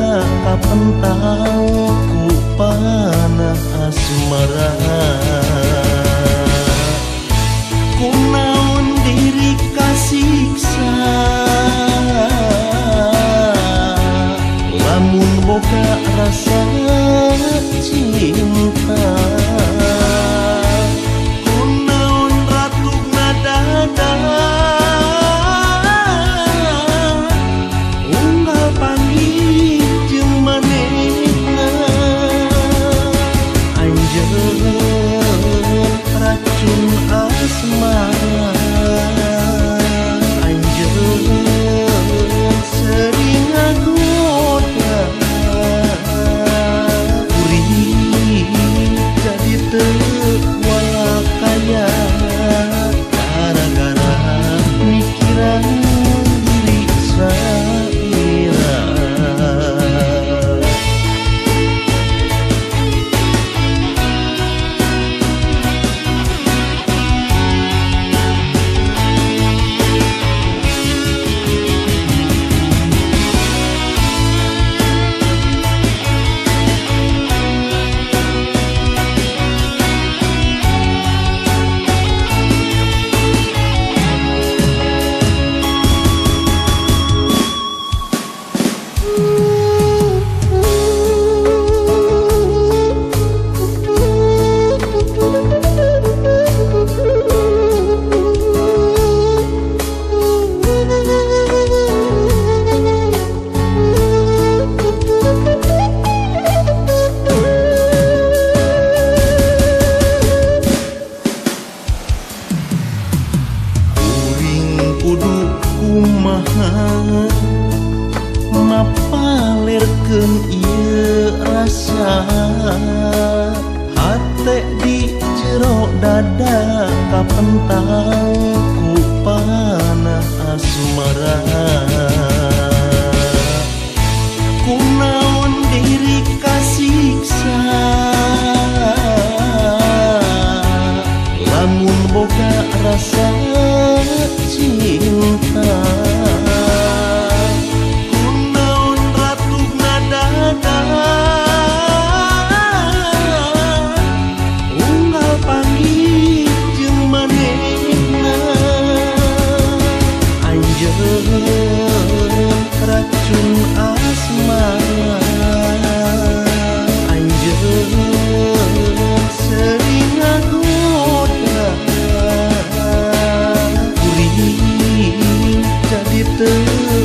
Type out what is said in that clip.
dada kapental ku panah asmara. Kunaon diri kasiksa lamun boga rasa cinta. Kunaon ratugna dada unggal panggih jeung manehna. Anjeun racun asmara, anjeun sering ngagoda kuring jadi teu walakaya gara-gara mikiran diri saira. Kudu kumaha mapalirkeun ieu rasa hate di jero dada kapental ku panah asmara. Kunaon diri kasiksa lamun boga rasa cinta. Kunaon ratugna dada unggal panggih jeung manehna. Anjeun racun asmara, anjeun sering ngagoda kuring jadi teu